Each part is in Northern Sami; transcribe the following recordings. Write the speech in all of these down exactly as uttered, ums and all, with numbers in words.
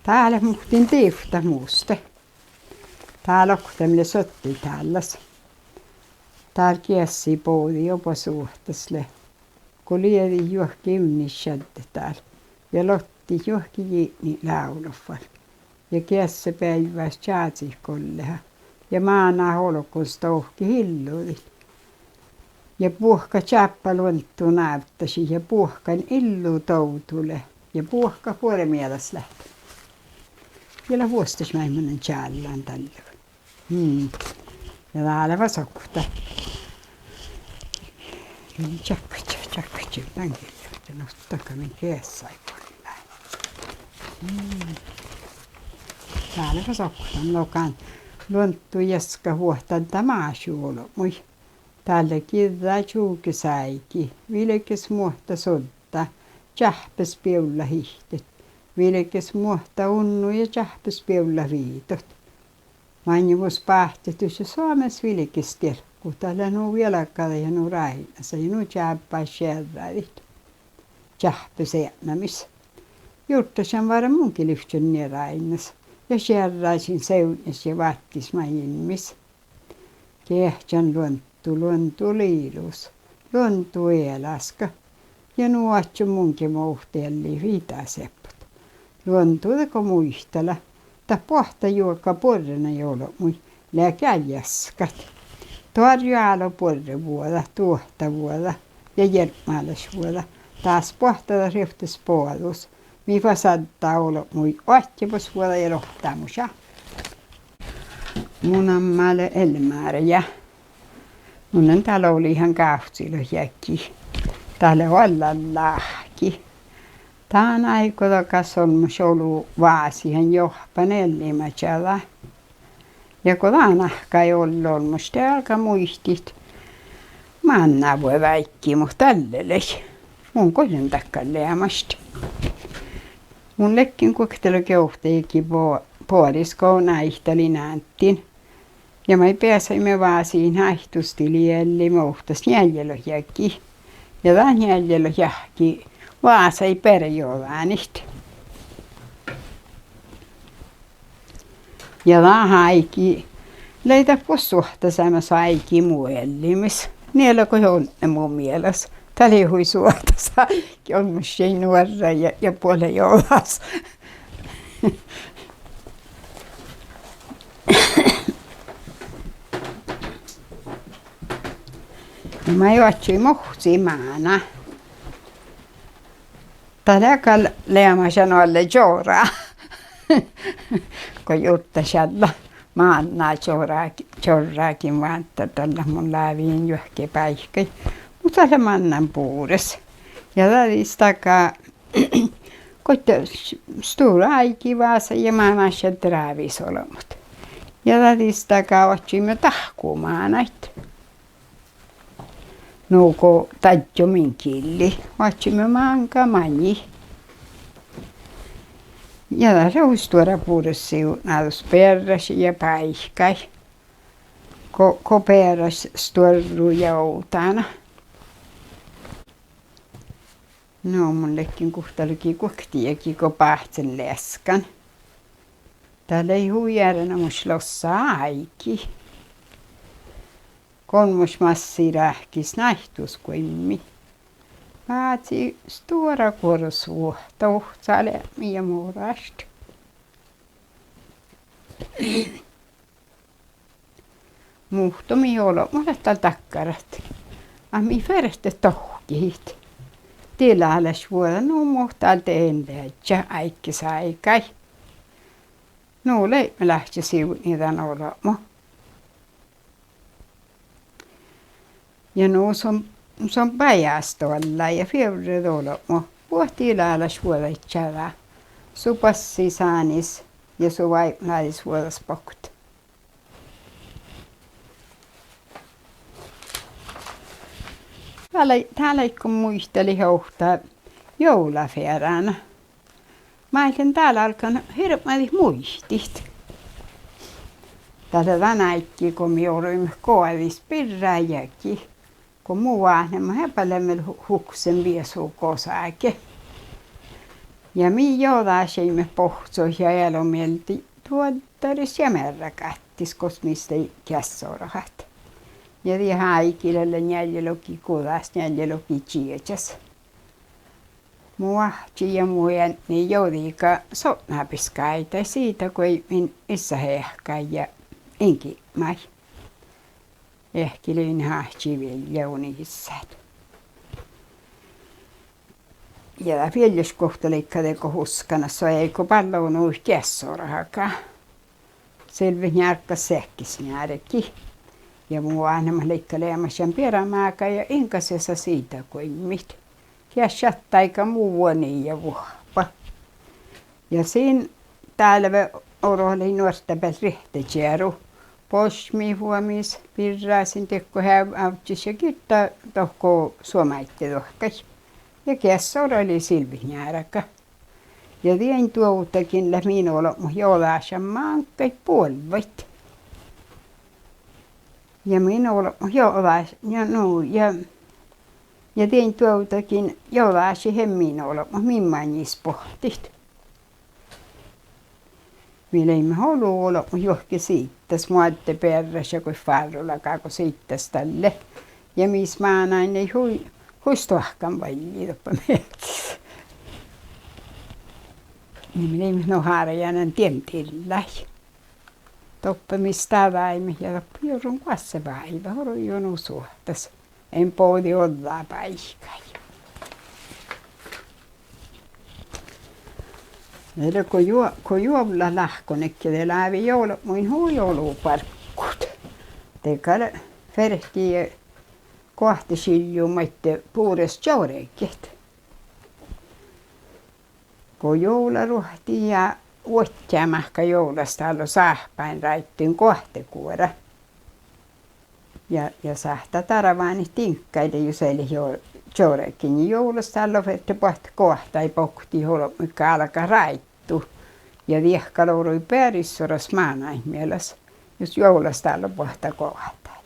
Dál muhtin divtta muste. Dál oktii mii lea soattái dállas. Dál geassi bođii oba suohtas lea. Go lieđii juohke ivnnis šaddet dál ja lottit juohke jitnit lávlot fal. Ja geassebeaivvás čázit golleha. Ja mánát olgun stohkit illudit. Ja buohkat čáppa luonddu návddašit ja buohkan illu dovdu lea. Ja buohkat buorre mielas leat. Ja leat vuosttaš maid mun lean čállán dalle. Mm. Ja dá lea fas okta. Ja čakkaš, čakkaš, dan gillii, ahte nu dakka min geassái bollái. Mm. Dá lea fas okta, logan luonddu jaskka vuohtan dan mášu olbmuid. Dalle giđđa čuges áigi, vilges muohta suddá, čáhppes bievllat ihtet, vilges muohta unnu ja čáhppes bievllat viidot. Maŋŋel mus báhtet dušše soames vilges dielkut, dat lea nu vielgadit ja nu ráinnasat ja nu čábbát šearradit. Čáhppes eatnamis. Jurddašan várra mun gii livččen nie ráinnas. Ja šearrašin sevdnjas ja váttis maid ilmmis. Geahččan luonddu, luondu lea ilus, luondu ealáska. Ja nu oaččun mun ge mo eallit viidáseappot. Luondu de go muitala, dat boahtá juoga buorre olbmuid, lea gealjaskat. Doarjjo álo buorrevuođa, duohtavuođa ja jearpmálašvuođa. Dás boahtá dat rievttes boađus, mii fas addá olbmuid oadjebosvuođa ja rohtámuša. Mu namma lea Elle Márja. Mun lean dál olihan gávccilogi jagi. Dat lea ollan láhki. Dan áigodagas olmmoš olu vásihan joahppen eallimaža. Ja go dan áhkái ollu olmmoš, de álgá muitit mánnávuođáiggi, muhto dalle lei. Mun gal lean dakkáš leamaš. Mun ledjen guoktelogiohtajagi bo-, boaris go náitalin áddin. Ja mii beasaimet vásihin áittus dii ealli ovttas njealljelogi jagi. Ja dat njealljelogi jahki vásai beare jođánit. Ja dat áigi lei dat buot suohtaseamos áigi mu eallimis. Nie lea go odne mu mielas. Dat lei hui suohtas áigi, olmmoš lei nuorra ja, ja buot lei jođas. Ja mii oaččuimet ohcci máná. Dat lea gal leamažan oalle čora. Go jurddašallat mánná čora-, čorragiin vánddardallat, mun lávejin juohke báikái. Muhto dat lea mánnan bures. Ja dat dis daga goit stuorra áigi vásai ja mánášedje rávis olbmot. Ja dat dis daga oaččuimet dahkkumánáid. Nugo daddjo min gillii, oaččuimet máŋga maŋŋil. Ja dat lea hui stuorra bures sivdnádus bearrašii ja báikái. Go, go bearraš stuorru ja ovdána. No mun ledjen guhtalogi guokte jagi go báhcen leaskan. Dat lei hui erenoamáš lossa áigi. Golmmoš massii ráhkis náittusguimmi. Vázii stuorra guoros vuohta, ohcaleapmi ja morašt. Muhto mii olbmot leat dal dakkarat. Ah, mii fertet dohkkehit. Dilálašvuođa nu mo dal dien leažžá áigges áigái. Nu lei mii láhčai sivdnit dan olbmo. Ja nu son, son bajásdoallá ja fievrret olbmo. Buot dilálašvuođaid čađa. Su bassisánis ja su váibmláđisvuođas bokte. Dál, dál áiggun muitalit ovtta juovlafearána. Mii leat dál álgán hirbmadit muitit. Dat lea dan áiggi go mii oruimet goađis birra jagi. Go mu vátnemat eaba lean vel hu-, huksen viesu gosage. Ja mii jođášeimet bohccot ja ealu mielde duoddaris ja mearragáttis gos mis lei geasseorohat. Ja die áigi lea njealljelogi guđas, njealljelogi čiežas. Mu áhčči ja mu eadni jođiiga sotnabeaiskkaide, sidaguoimmiin issaheahkái ja ingi maid. Eahki lei áhčči viellja, unihissát. Ja dat vielljašguhtta leigga dego huskanat, son eai go ballonui geasseorohaga. Silvet njárggat seakkis njárgii. Ja mu váhnemat leigga leamašan beare mága ja iŋgá sisa sidaguoimmit. Geat šattai go mu vuoni ja vuohpa. Ja sin dálveoro lei nuortta bealde riehtačearu. Bosjmii fuomis, birra sin dego heavvá ávžžis ja gitta dohko suomáidde duohkái. Ja geasseoro lei silvet njárga. Ja dien duovddagiin leat min olbmot jođášan máŋggaid buolvvaid. Ja min olbmot jođáš-, ja nu, ja, ja dien duovddagiin jođášit eai min olbmot, min maŋis bohtet. Mii leimmet olu olbmot juohke siiddas, moadde bearraša goit fárrolaga go siiddas dalle. Ja mis mánáin lei hui, hui stoahkanvallji doppe meahcis. Mii leimmet nu hárjánan dien dillái. Doppe mis stađaimet ja doppe jorun goassege váivá, oro juo nu suohtas. Eai bođii ođđa báikái. Dego juo-, go juovllat láhkkodedje, de lávii olbmuin hui olu barggut. De gal fertii goahtešilju maid bures čorget. Go juovlaruohtti ja vuodjá máhká juovlastállo sáhpáin ráidduin goahteguora. Ja, ja sáhttá darvánit diŋggaide jus eai leat jo-, čorgen. Ja juovlastállo ferte boahtit goahtáid boktit olbmuid galgat ráiddut. Ja diehkaloruid bearissoras mánáid mielas, jus juovlastállo boahtá goahtáid.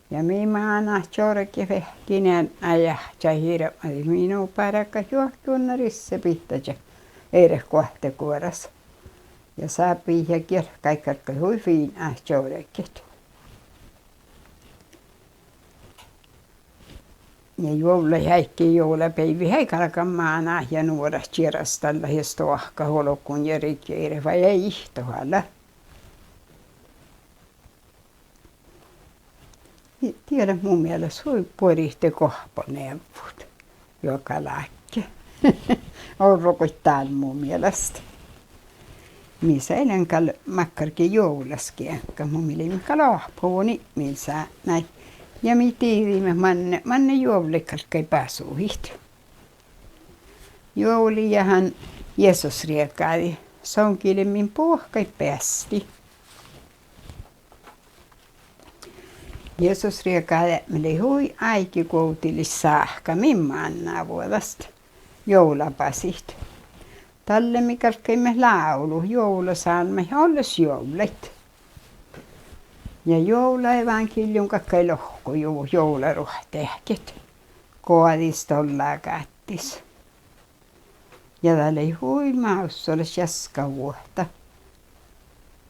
Ja mii mánát čorget veahkkin eadnái, áhččái hirbmadit: Mii nu bargat juohke unna risse bihtáža eret goahteguoras. Ja sábbiid ja gielkkaid galggai hui fiinnát čorget. Ja juovllaid áigge juovlabeaivvi eai galgan mánát ja nuorat čierastallat ja stoahkat olgun ja riggeret vai eai ihte ala. Die-, dieđát, mu mielas hui buorit de goahpponeavvut juoga láhkai. Orro goit dál mu mielas. Mis eai lean gal makkarge juovlaskeaŋkkat, mu mii leimmet gal oahpavuoni ipmilsátnái. Ja mii diđiimet manne, manne juovllaid galggai basuhit. Juovlii ja han Jesus riegádii. Son gii lea min buohkaid beasti. Jesus riegádieapmi lei hui áigeguovdilis sáhka min mánnávuođas. Juovlabasit. Dalle mii galggaimet lávlut, juovlasálmmaid olles juovllaid. Ja juovlaevangelium galggai lohkojuvvot juovlaruohttaheaddjit goađis dollagáttis. Ja dat lei hui mávssolaš jaskavuohta.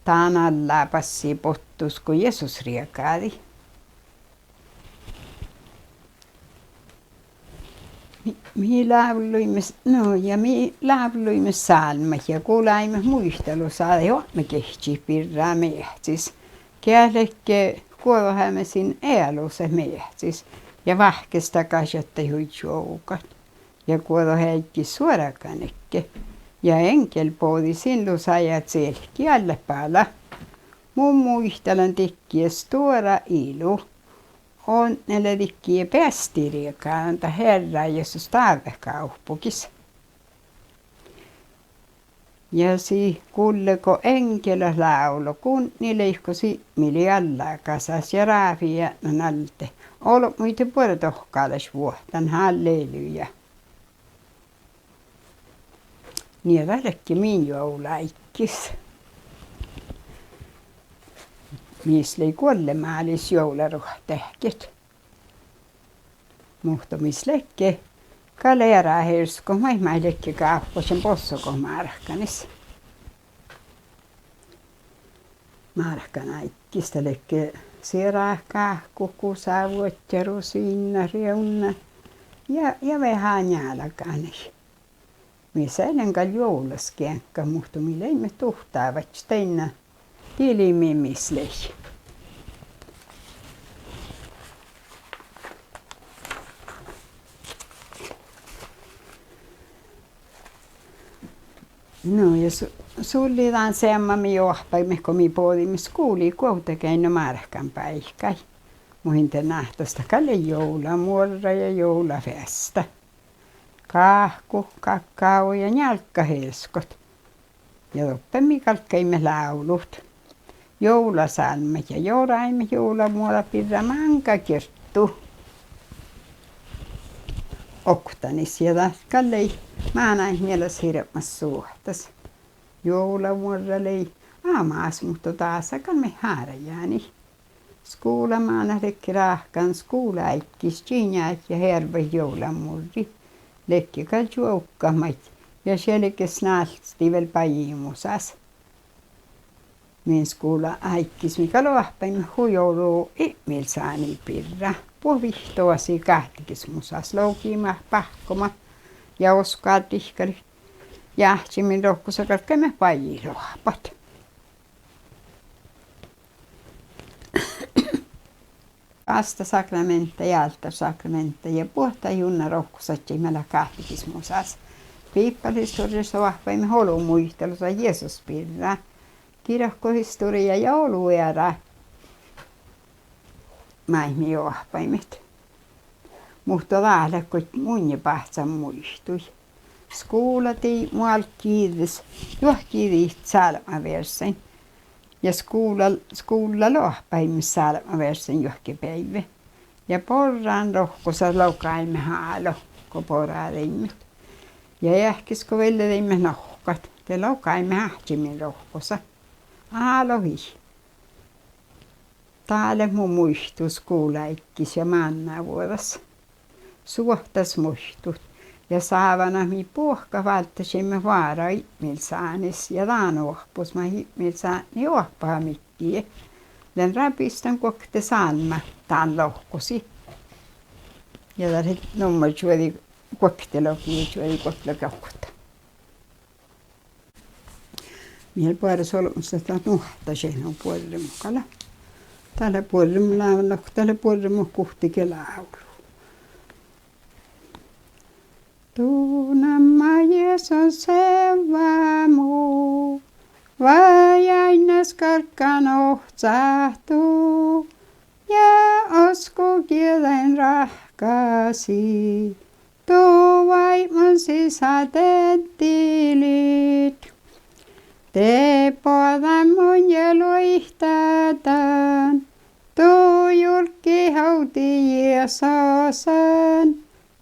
Dan alla bassi bottus go Jesus riegádii. Mii, mii lávlluimet, no ja mii lávlluimet sálmmaid ja gulaimet muitalusaid oammegeahččat birra meahcis. Geat ledje guođoheame sin ealuset meahcis ja vahkestagašat daid hui čuovgat. Ja guođoheaddji suorganedje. Ja eŋgel bođii sin lusa ja celkii: Állet bala. Mun muitalan didjiide stuora ilu. Odne lea didjiide beasti riegádan dat Hearrá Jesus dávehkávpogis. Ja sii gullego eŋgelat lávlo: Gudni lei go sipmilii allagasas ja ráfii eatnan alde olbmuide buorre dohkálašvuohtan. Halleluja. Nie dat ledje min juovlaáiggis. Mis lei guolle mális juovlaruohttaheaddjit. Muhto mis ledje Gal eará easka maid, maid ledje gávppašan bossogat márkanis. Márkanáiggis dat ledje sierát, gáhkut, gusavuodjat, rusiinnat, rievnnat ja, ja veahá njálgánii. Mis eai lean gal juovlaskeaŋkkat, muhto mii leimmet duhtavaččat dainna, dii lei mii mis lei. No ja su-, sulli dan seamma mii oahpaimet go mii bođiimet skuvlii Guovdageainnu márkanbáikái. Mu internáhtas dat gal lei juovlamuorra ja juovlafeasta. Gáhkut, kakao ja njálggat easkot. Ja doppe mii galggaimet lávlut, juovlasálmmaid ja joraimet juovlamuođa birra máŋga girdu oktanis. Ja dat gal lei mánáid mielas hirbmat suohtas. Juovlamuorra lei amas, muhto dasa gal mii hárjánii. Skuvlamánát ledje ráhkadan skuvlaáiggis čiŋáid ja hearvvaid juovlamuorrii. Ledje gal čuovggat maid ja šelges nálstii vel bajinmusas. Min skuvlaáiggis mii gal oahpaimet hui olu Ipmilsáni birra. Buot vihttodasii gáhttigismusas logiimet báhkkuma ja oskadit gal jáhčemin rohkosa galggaimet bajit loahpat. Gásttasakramentta ja áltársakramentta ja buot daid unna rohkosaččaid mat leat gáhttigismusas. Biibbelhistorjjus oahpaimet olu muitalusa Jesus birra. Girkohistorjjá ja olu eará maid mii oahpaimet. Muhto dát leat goit munnje báhcán muitui. Skuvla dii mu álggiiris juohke iđit sálbmavearsain. Ja skuvlla, skuvlla loahpaheimis sálbmavearsain juohke beaivve. Ja borran rohkosa logaime álo go boradeimmet. Ja eahkes go velledeimmet nohkkat, de logaime áhččemin rohkosa álohii. Dát lea mu muittus skuvlaáiggis ja mánnávuođas. Suohtas muittut. Ja sávanat mii buohkat váldášeimmet vára Ipmilsánis ja dan oahpus maid Ipmilsátni oahpaha midjiide. Lean rabistan guokte sálmma dan lohkosii. Ja dat lea nummer čuođi guokte logi, čuođi guokte logi okta. Mii eai boares olbmos leat dat nuohttašeđ, nu buorre mu gal. Dat lea buorre mu lávlus, dat lea buorre mu guhtte ge lávlu. Du namma, Jesus, seavva mu, vai áinnas galggan ohcat du, ja oskogieđain ráhkasii. Du váibmon sisa deddilit. De boađán mun ja luoittádan du julggiid ovdal Jesusan,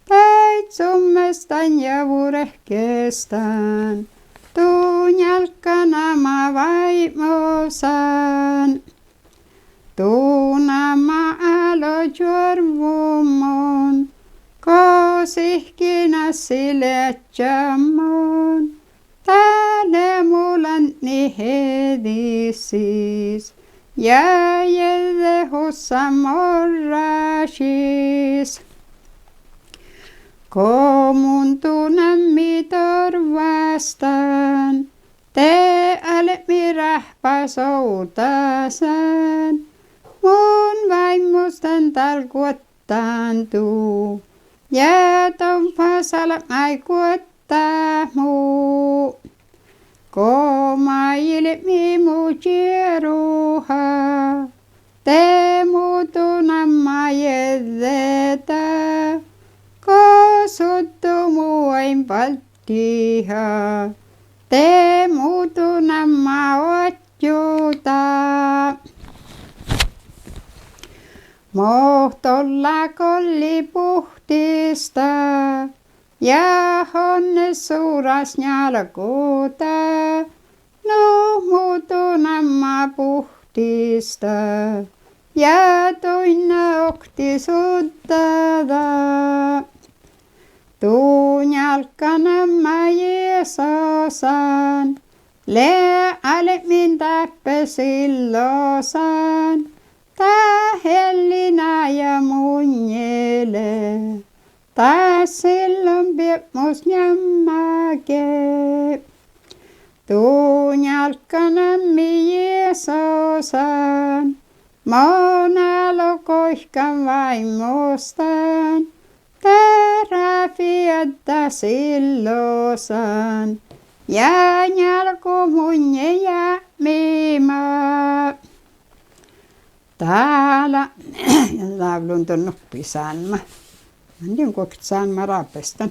daid summestan ja vurkestan du njálgganama váibmosan. Du namma álo čuorvvumon, go sihkkinassii leaččamon. Dat lea mu lantni eanis sis ja jeđđehussan morrašis. Go mun du nammi dorvvastan, de albmi ráhpas ovddasan, mun váimmustan dál guoddán du ja dovvá sálbmáid guoddát mu. Go maid ilbmi mu čieruha, de mu du namma jeđđedá. Go suddu mu ain balddiha, de mu du namma oaččudá. Mo dolla golli buhtista ja honnes suras njálgguda, nu mu du namma buhtista ja duinna oktii suddada. Du Álgá namma Jesusan, lea albmin dáppe sillosan, dat elli nája munnje lea, dat sillon biepmus njamma ge. Duin álgá namma Jesusan, mo nalo goikkan váimmostahan, de ráfejedje sillosan ja njálgo munnje jápmima. Dá lea, ja dávlon don nuppi sálmma. Mun dien guokte sálmma rábestán.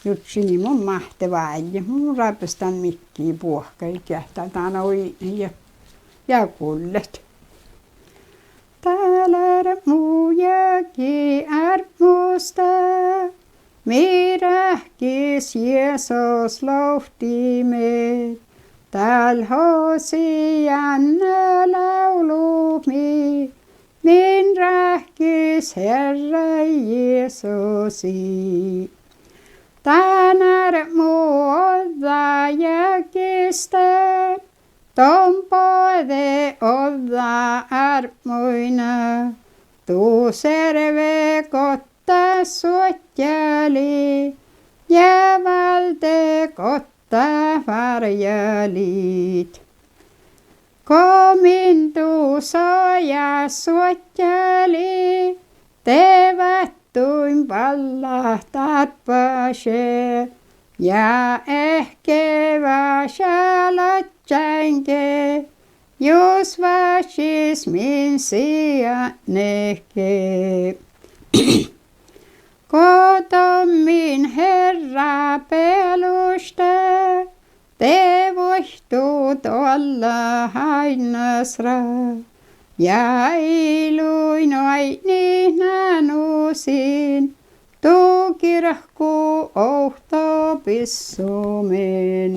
Jurddašin mun máhte válljet, mun rábestán midjiide buohkaide geat dán oidne ja, ja gullet. Dál árpmu jagi árpmustá, mii ráhkis Jesus lohtimin. Dál Hosianna lávlut mii, min ráhkis Hearrái Jesusi. Dán árpmu ođđa jagi stá, don bođii ođđa árpmuin. Du servejit gotta suožžalit ja váldet gotta várjalit. Go min du sojás suožžalit, de váttuin ballat dárbbašii ja ehpet vaša ladjáin ge, jus váššis min siidnat ge. Go don min Hearrá bealušta, de vuoittu doallat áinnas rá. Ja iluin oaidnit nanusin du girku ovtta bissomin.